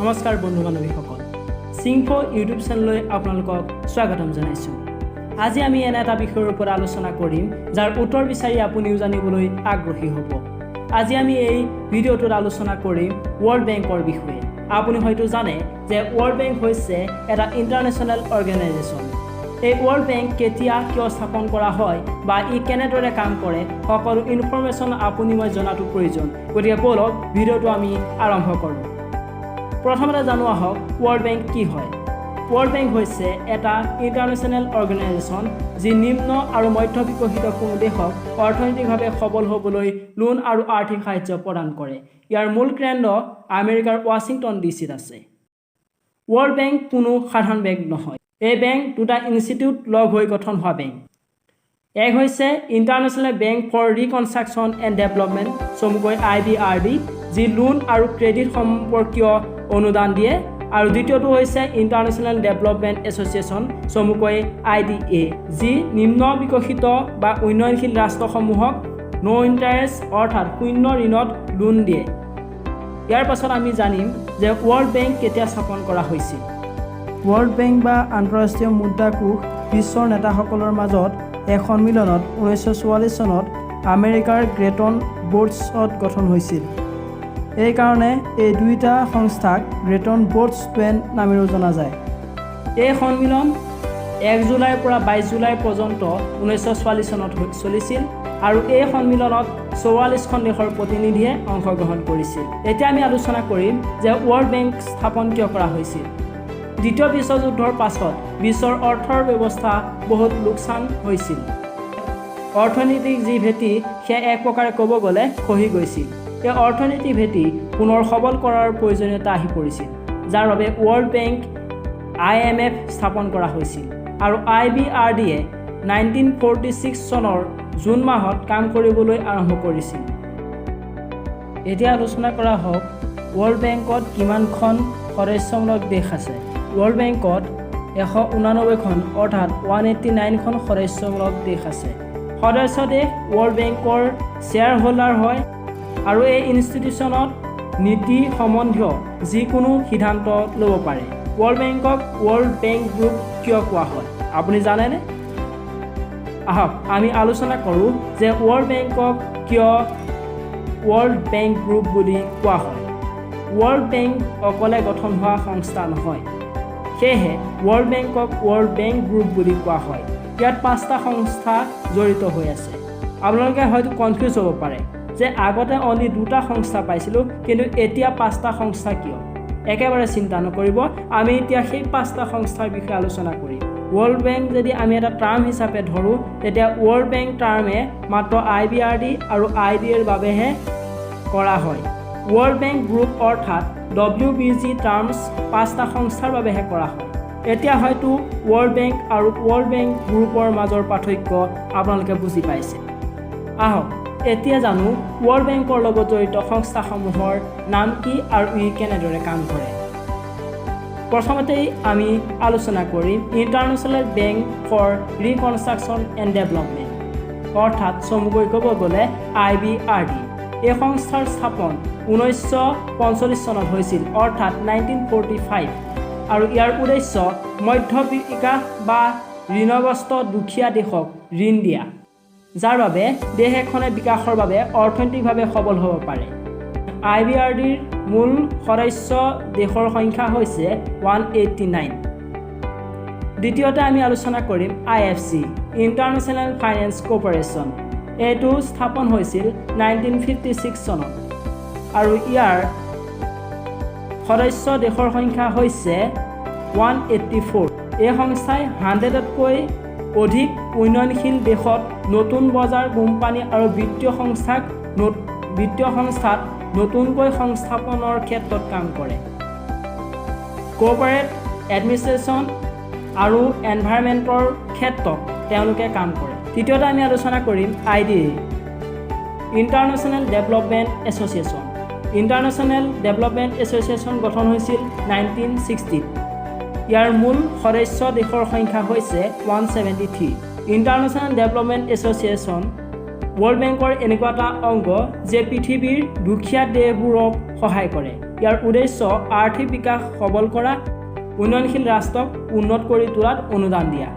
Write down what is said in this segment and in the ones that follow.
নমস্কাৰ বন্ধু বান্ধৱীসকল, চিংফ' ইউটিউব চেনেললৈ আপোনালোকক স্বাগতম জনাইছোঁ। আজি আমি এনে এটা বিষয়ৰ ওপৰত আলোচনা কৰিম, যাৰ উত্তৰ বিচাৰি আপুনিও জানিবলৈ আগ্ৰহী হ'ব। আজি আমি এই ভিডিঅ'টোত আলোচনা কৰিম ৱৰ্ল্ড বেংকৰ বিষয়ে। আপুনি হয়তো জানে যে ৱৰ্ল্ড বেংক হৈছে এটা ইণ্টাৰনেশ্যনেল অৰ্গেনাইজেশ্যন। এই ৱৰ্ল্ড বেংক কেতিয়া, কিয় স্থাপন কৰা হয় বা ই কেনেদৰে কাম কৰে, সকলো ইনফৰ্মেশ্যন আপুনি মই জনাটো প্ৰয়োজন। গতিকে ব'লক, ভিডিঅ'টো আমি আৰম্ভ কৰোঁ। প্ৰথমতে জানো আহক ৱৰ্ল্ড বেংক কি হয়। ৱৰ্ল্ড বেংক হৈছে এটা ইণ্টাৰনেশ্যনেল অৰ্গেনাইজেশ্যন, যি নিম্ন আৰু মধ্য বিকশিত কোনো দেশক অৰ্থনৈতিকভাৱে সবল হ'বলৈ লোন আৰু আৰ্থিক সাহায্য প্ৰদান কৰে। ইয়াৰ মূল কেন্দ্ৰ আমেৰিকাৰ ৱাশ্বিংটন ডিচিত আছে। ৱৰ্ল্ড বেংক কোনো সাধাৰণ বেংক নহয়। এই বেংক দুটা ইনষ্টিটিউট লগ হৈ গঠন হোৱা বেংক। এক হৈছে International Bank for Reconstruction and Development, চমুকৈ আইবিআৰডি, যি লোন আৰু ক্ৰেডিট সম্পৰ্কীয় অনুদান দিয়ে আৰু দ্বিতীয়টো হৈছে ইণ্টাৰনেশ্যনেল ডেভেলপমেণ্ট এছ'চিয়েশ্যন, চমুকৈ আইডিএ, যি নিম্ন বিকশিত বা উন্নয়নশীল ৰাষ্ট্ৰসমূহক ন' ইণ্টাৰেষ্ট, অৰ্থাৎ শূন্য ঋণত লোন দিয়ে। ইয়াৰ পাছত আমি জানিম যে ৱৰ্ল্ড বেংক কেতিয়া স্থাপন কৰা হৈছিল। ৱৰ্ল্ড বেংক বা আন্তঃৰাষ্ট্ৰীয় মুদ্ৰা কোষ বিশ্বৰ নেতাসকলৰ মাজত এক সন্মিলনত 1944 চনত আমেৰিকাৰ ব্ৰেটন উডছত গঠন হৈছিল। এইকাৰণে এই দুয়োটা সংস্থাক ব্ৰেটন উডছ টুৱেন নামেৰেও জনা যায়। এই সন্মিলন 1 জুলাইৰ পৰা 22 জুলাই পৰ্যন্ত 1944 চনত চলিছিল আৰু এই সন্মিলনত 44খন দেশৰ প্ৰতিনিধিয়ে অংশগ্ৰহণ কৰিছিল। এতিয়া আমি আলোচনা কৰিম যে ৱৰ্ল্ড বেংক স্থাপন কিয় কৰা হৈছিল। দ্বিতীয় বিশ্বযুদ্ধৰ পাছত বিশ্বৰ অৰ্থৰ ব্যৱস্থা বহুত লোকচান হৈছিল। অৰ্থনৈতিক যি ভেটি, সেয়া এক প্ৰকাৰে ক'ব গ'লে খহি গৈছিল। এই অৰ্থনৈতিক ভেটি পুনৰ সবল কৰাৰ প্ৰয়োজনীয়তা আহি পৰিছিল, যাৰ বাবে ৱৰ্ল্ড বেংক, আইএমএফ স্থাপন কৰা হৈছিল আৰু আইবিআৰডিয়ে 1946 চনৰ জুন মাহত কাম কৰিবলৈ আৰম্ভ কৰিছিল। এতিয়া আলোচনা কৰা হওক ৱৰ্ল্ড বেংকত কিমানখন সদস্যমূলক দেশ আছে। ৱৰ্ল্ড বেংকত 189খন, অৰ্থাৎ 189খন সদস্যমূলক দেশ আছে। সদস্য দেশ ৱৰ্ল্ড বেংকৰ শ্বেয়াৰ হোল্ডাৰ হয় আৰু এই ইনষ্টিটিউশ্যনত নীতি সম্বন্ধীয় যিকোনো সিদ্ধান্ত ল'ব পাৰে। ৱৰ্ল্ড বেংকক ৱৰ্ল্ড বেংক গ্ৰুপ কিয় কোৱা হয়, আপুনি জানেনে? আহক, আমি আলোচনা কৰোঁ যে ৱৰ্ল্ড বেংকক কিয় ৱৰ্ল্ড বেংক গ্ৰুপ বুলি কোৱা হয়। ৱৰ্ল্ড বেংক অকলে গঠন হোৱা সংস্থা নহয়, সেয়েহে ৱৰ্ল্ড বেংকক ৱৰ্ল্ড বেংক গ্ৰুপ বুলি কোৱা হয়। ইয়াত পাঁচটা সংস্থা জড়িত হৈ আছে। আপোনালোকে হয়তো কনফিউজ হ'ব পাৰে যে আগতে অনলি দুটা সংস্থা পাইছিলোঁ, কিন্তু এতিয়া পাঁচটা সংস্থা কিয়? একেবাৰে চিন্তা নকৰিব, আমি এতিয়া সেই পাঁচটা সংস্থাৰ বিষয়ে আলোচনা কৰিম। ৱৰ্ল্ড বেংক যদি আমি এটা টাৰ্ম হিচাপে ধৰোঁ, তেতিয়া ৱৰ্ল্ড বেংক টাৰ্মে মাত্ৰ আইবিআৰডি আৰু আইডিএৰ বাবেহে কৰা হয়। ৱৰ্ল্ড বেংক গ্ৰুপ, অৰ্থাৎ ডব্লিউবিজি টাৰ্মছ পাঁচটা সংস্থাৰ বাবেহে কৰা হয়। এতিয়া হয়তো ৱৰ্ল্ড বেংক আৰু ৱৰ্ল্ড বেংক গ্ৰুপৰ মাজৰ পাৰ্থক্য আপোনালোকে বুজি পাইছে। আহক, এতিয়া জানো ৱৰ্ল্ড বেংকৰ লগত জড়িত সংস্থাসমূহৰ নাম কি আৰু ই কেনেদৰে কাম কৰে। প্ৰথমতেই আমি আলোচনা কৰিম International Bank for Reconstruction and Development, অৰ্থাৎ চমুকৈ ক'ব গ'লে আইবিআৰডি। এই সংস্থাৰ স্থাপন 1945 চনত হৈছিল, অৰ্থাৎ 1945 আৰু ইয়াৰ উদ্দেশ্য মধ্য বিকাশ বা ঋণগ্ৰস্ত দুখীয়া দেশক ঋণ দিয়া, যাৰ বাবে দেশ এখনে বিকাশৰ বাবে অৰ্থনৈতিকভাৱে সবল হ'ব পাৰে। আইবিআৰডিৰ মূল সদস্য দেশৰ সংখ্যা হৈছে 189। দ্বিতীয়তে আমি আলোচনা কৰিম আইএফচি, ইণ্টাৰনেশ্যনেল ফাইনেন্স কৰ্পৰেশ্যন। এইটো স্থাপন হৈছিল 1956 চনত আৰু ইয়াৰ সদস্য দেশৰ সংখ্যা হৈছে 184। এই সংস্থাই 100তকৈ অধিক উন্নয়নশীল দেশত নতুন বজাৰ, কোম্পানী আৰু বিত্তীয় সংস্থাত নতুনকৈ সংস্থাপনৰ ক্ষেত্ৰত কাম কৰে। কৰ্পৰেট এডমিনিষ্ট্ৰেশ্যন আৰু এনভাইৰমেণ্টৰ ক্ষেত্ৰত তেওঁলোকে কাম কৰে। তৃতীয়তে আমি আলোচনা কৰিম IDA, international development association. International development association গঠন হৈছিল 1960ত। ইয়াৰ মূল সদস্য দেশৰ সংখ্যা হৈছে 173। International development association ৱৰ্ল্ড বেংকৰ এনেকুৱা এটা অংগ যে পৃথিৱীৰ দুখীয়া দেশবোৰক সহায় কৰে। ইয়াৰ উদ্দেশ্য আৰ্থিক বিকাশ সবল কৰা, উন্নয়নশীল ৰাষ্ট্ৰক উন্নত কৰি তোলাত অনুদান দিয়া।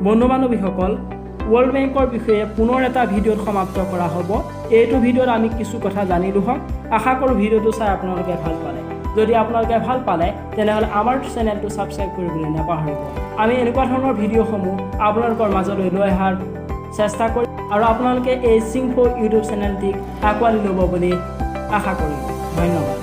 বন্ধু বান্ধৱীসকল, ৱৰ্ল্ড বেংকৰ বিষয়ে পুনৰ এটা ভিডিঅ'ত সমাপ্ত কৰা হ'ব। এইটো ভিডিঅ'ত আমি কিছু কথা জানিলোঁ হওক। আশা কৰোঁ ভিডিঅ'টো চাই আপোনালোকে ভাল পালে। যদি আপোনালোকে ভাল পালে, তেনেহ'লে আমাৰ চেনেলটো ছাবস্ক্ৰাইব কৰিবলৈ নাপাহৰিব। আমি এনেকুৱা ধৰণৰ ভিডিঅ'সমূহ আপোনালোকৰ মাজলৈ লৈ অহাৰ চেষ্টা কৰিম আৰু আপোনালোকে এই চিংফৌ ইউটিউব চেনেলটিক আঁকোৱালি ল'ব বুলি আশা কৰিলোঁ। ধন্যবাদ।